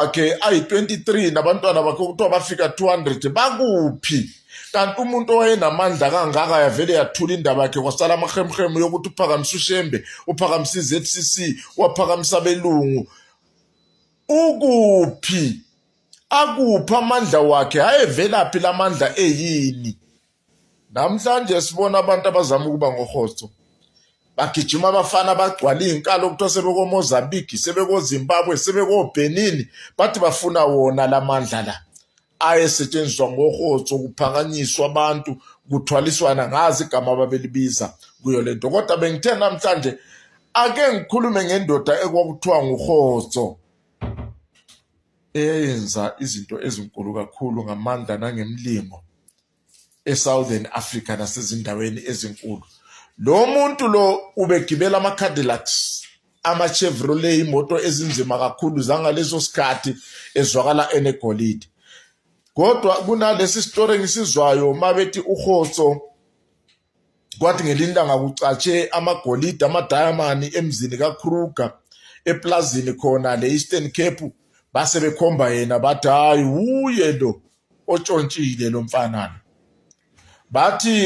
Akhe ayi-23 nabantwana bakhe okuthiwa bafika 200 bakuphi? Kanti umuntu owayenamandla kangaka yavele yathula indaba yakhe, kwasala amahemhemu yokuthi uphakamisa uShembe, uphakamisa i-ZCC, waphakamisa abelungu. Ukuphi? Akuphi amandla wakhe? Ayevelaphi lamandla eyini? Namhlanje sibona abantu abazama ukuba ngohotso. Bagijima abafana bagcwala iy'nkalo, kuthiwa sebekoMozambique, sebekoZimbabwe, sebekoBenin, bathi bafuna wona la mandla la ayesetshenziswa ngohotso, kuphakanyiswa abantu, kuthwaliswana, ngazi igama ababelibiza kuyo lento. Kodwa bengithe namhlanje ake ngikhulume ngendoda ekwakuthiwa nguHotso, eyenza izinto ezinkulu kakhulu ngamandla nangemlingo eSouthern Africa nasezindaweni ezinkulu. Lo muntu lo ubegibela ama-Cadillacs, ama-Chevrolet, imoto ezinzima kakhulu zangaleso sikhathi, ezwakala enegolide. Kodwa kunalesi sitori engisizwayo mabethi uHotso kwathi ngelinye ilanga kucatshe amagolide, amadayamani emzini kaKruger eplazini khona le Eastern Cape, base bekhomba yena, bathi hayi, wuye lo otshontshile lo mfana. Bathi